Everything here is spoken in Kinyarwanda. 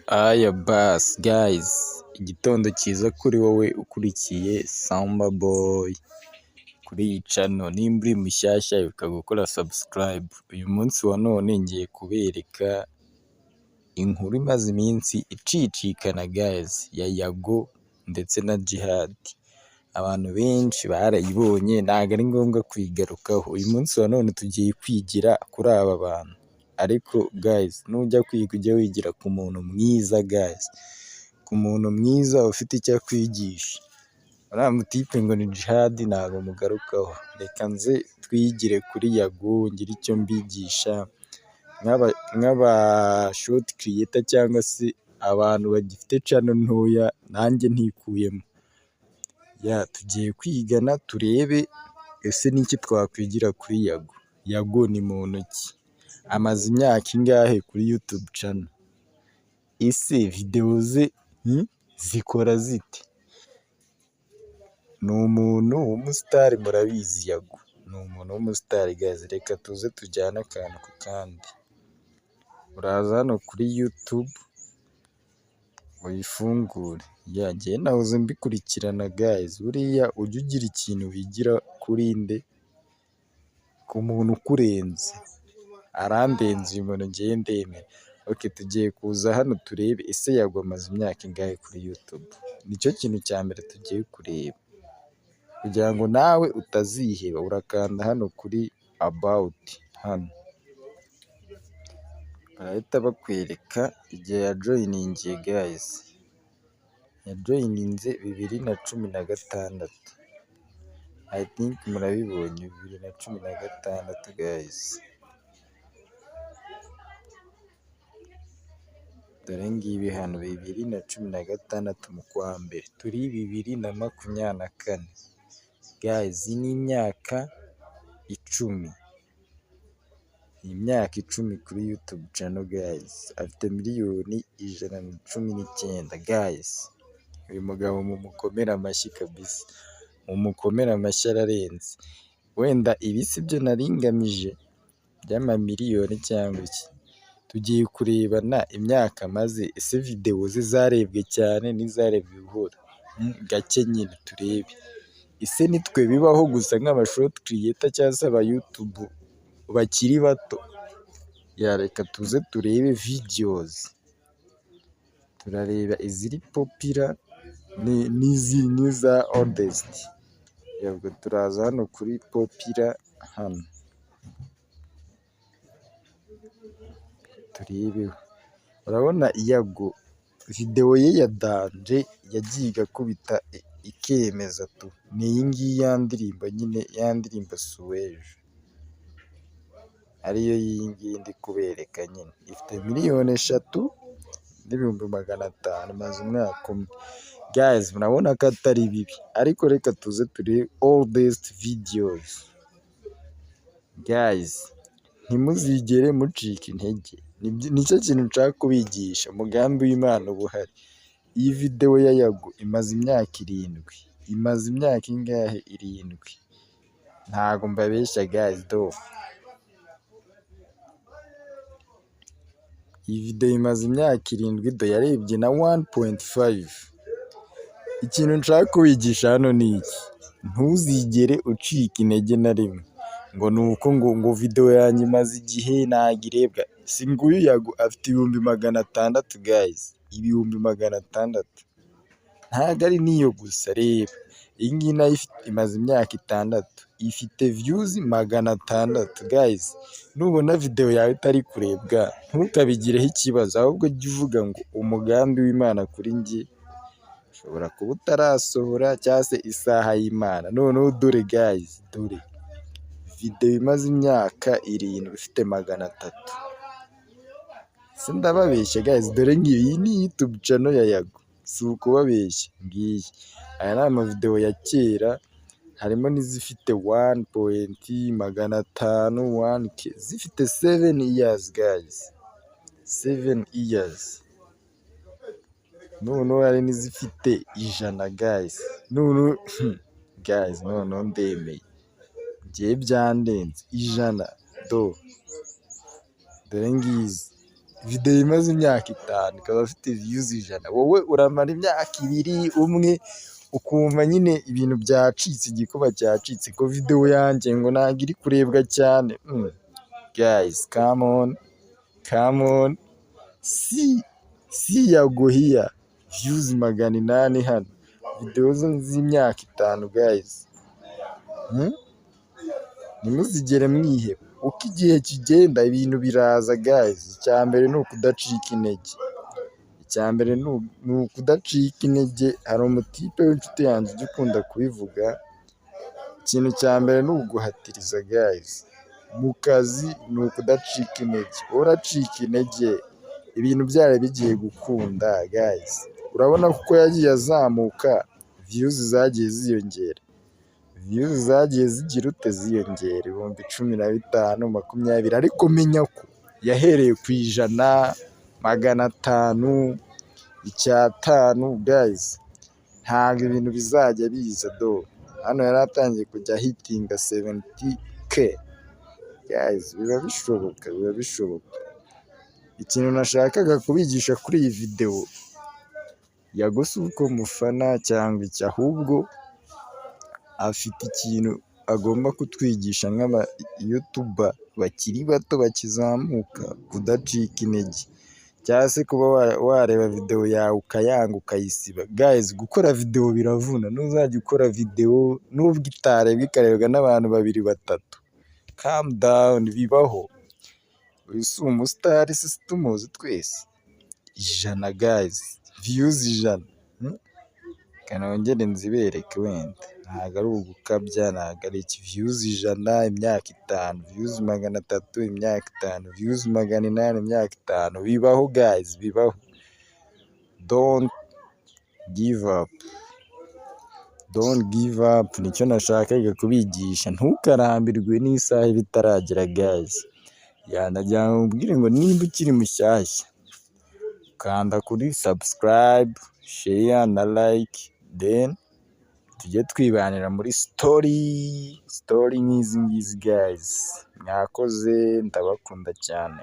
Aya basi guys, igitondo cyiza kuri wowe ukurikiye Samba Boy kuri iyi channel. Nimba uri mushyashya, ibuka gukora subscribe. Uyu munsi wa none ngiye kubereka inkuru imaze iminsi icicikana, guys, ya Yago ndetse na Djihad. Abantu benshi barayibonye, ntabwo ari ngombwa kuyigarukaho. Uyu munsi wa none tugiye kwigira kuri aba bantu, ariko guys, nujya kwiga ujye wigira ku muntu mwiza, guys, ku muntu mwiza ufite icyo akwigisha. Uriya mutipe ngo ni Djihad ntabwo mugarukaho, reka nze twigire kuri Yago, ngire icyo mbigisha nk'aba short creator cyangwa se abantu bagifite channel ntoya, nanjye ntikuyemo. Yeah, tugiye kwigana turebe ese ni iki twakwigira kuri Yago. Yago ni muntu ki? Amaze imyaka ingahe kuri YouTube channel? Ese videwo ze zikora zite? Ni umuntu w'umusitari, murabizi, Yago ni umuntu w'umusitari, guys. Reka tuze tujyane akantu ku kandi. Uraza hano kuri YouTube uyifungure. Yeah, njyewe nahoze mbikurikirana, guys. Buriya ujye ugira ikintu wigira kuri nde? Ku muntu ukurenze. Arandenze uyu muntu, njyewe ndemera. Okay, tugiye kuza hano turebe ese Yago amaze imyaka ingahe kuri YouTube? Nicyo kintu cya mbere tugiye kureba kugira ngo nawe utaziheba. Urakanda hano kuri about hano, barahita bakwereka igihe yajoiningiye, guys. Yajoininze 2016, I think murabibonye, 2016, guys. Dore ngibi hano, 2016 mu kwa mbere, turi 2024, guys, iyi ni imyaka 10, imyaka 10 kuri YouTube channel, guys, afite miliyoni 119, guys. Uyu mugabo mumukomere amashyi kabisa, mumukomere amashyi, ararenze. Wenda ibi si byo nari ngamije by'amamiliyoni cyangwa iki, tugiye kurebana imyaka amaze, ese videwo ze zarebwe cyane n'izarebwe buhoro gake nyine turebe. Ese nitwe bibaho gusa nk'aba short creator cyangwa se aba YouTube bakiri bato? Reka tuze turebe videos, turareba iziri popular n'iza oldest. Ubwo turaza hano kuri popular hano turebeho. Urabona Yago videwo ye ya danger yagiye igakubita ikemeza tu, ni iyi ngiyi ya ndirimbo nyine, ya ndirimbo Suwejo, ariyo iyi ngiyi ndi kubereka nyine, ifite miliyoni 3,500,000, imaze umwaka umwe. Guys, murabona ko atari bibi, ariko reka tuze turebe oldest videos. Guys, ntimuzigere mucika intege, nicyo kintu nshaka kubigisha, umugambi w'Imana uba uhari. Iyi videwo ya Yago imaze imyaka 7, imaze imyaka ingahe? 7. Ntago mbabeshya, guys, do iyi videwo imaze imyaka 7, do yarebye na 1.5. Ikintu nshaka kubigisha hano ni iki: ntuzigere ucika intege na rimwe ngo ni uko ngo videwo yanjye imaze igihe ntabwo irebwa. Si nguyu Yago afite 600,000, guys, 600,000. Ntabwo ari n'iyo gusa, reba iyi ngiyi nayo imaze imyaka 6, ifite views 600. Guys, nubona videwo yawe itari kurebwa ntukabigireho ikibazo, ahubwo jya uvuga ngo umugambi w'Imana kuri njye ushobora kuba utarasohora cyangwa se isaha y'Imana. Noneho dore, guys, dore videwo imaze imyaka 7 ifite 300. Ese ndababeshya, guys? Dore ngiyi, iyi ni YouTube channel ya Yago, si ukubabeshya, ngiyi. Aya ni amavidewo ya kera, harimo n'izifite one point 500, 1K, zifite 7 years, guys, 7 years. Noneho hari n'izifite 100, guys. Noneho, guys, noneho ndemeye, njyewe byandenze 100. Do dore ngizi Videwo imaze imyaka 5 ikaba ifite views 100, wowe uramara imyaka 2, 1, ukumva nyine ibintu byacitse, igikuba cyacitse, ngo videwo yanjye ngo ntabwo iri kurebwa cyane. Guys, come on, come on, see, see Yago here, views 800 hano, videwo z'imyaka 5, guys. Ntimuzigere mwiheba, uko igihe kigenda ibintu biraza, guys. Icya mbere ni ukudacika intege, icya mbere ni ukudacika intege. Hari umutipe w'inshuti yanjye ujya ukunda kubivuga, ikintu cya mbere ni uguhatiriza, guys, mu kazi ni ukudacika intege. Wowe uracika intege ibintu byari bigiye gukunda, guys. Urabona ko uko yagiye azamuka views zagiye ziyongera, views zagiye zigira ute? Ziyongera, 15,000, 20, ariko menya ko yahereye ku 100, 500, 500, guys. Ntabwo ibintu bizajya biza do, hano yari atangiye kujya ahitinga 70K, guys, biba bishoboka, biba bishoboka. Ikintu nashakaga kubigisha kuri iyi videwo, Yago si uko mufana cyangwa iki, ahubwo afite ikintu agomba kutwigisha nk'aba YouTuber bakiri bato bakizamuka, kudacika intege cyangwa se kuba wareba videwo yawe ukayanga, ukayisiba. Guys, gukora videwo biravuna, nuzajya ukora videwo nubwo itarebwa, ikarebwa n'abantu babiri, batatu, calm down, bibaho. Uyu si umusitari se tumuzi twese? 100, guys, views 100. Reka nongere nzibereke, wenda ntabwo ari ugukabya, ntabwo ari iki. Views 100 imyaka 5, views 300 imyaka 5, views 800 imyaka 5, bibaho, guys, bibaho. Don't give up, don't give up, nicyo nashakaga kubigisha. Ntukarambirwe n'isaha iba itaragera, guys. Nagira ngo nkubwire ngo nimba ukiri mushyashya, kanda kuri subscribe, share na like, then tujye twibanira muri story, story nk'izi ngizi, guys. Mwakoze, ndabakunda cyane.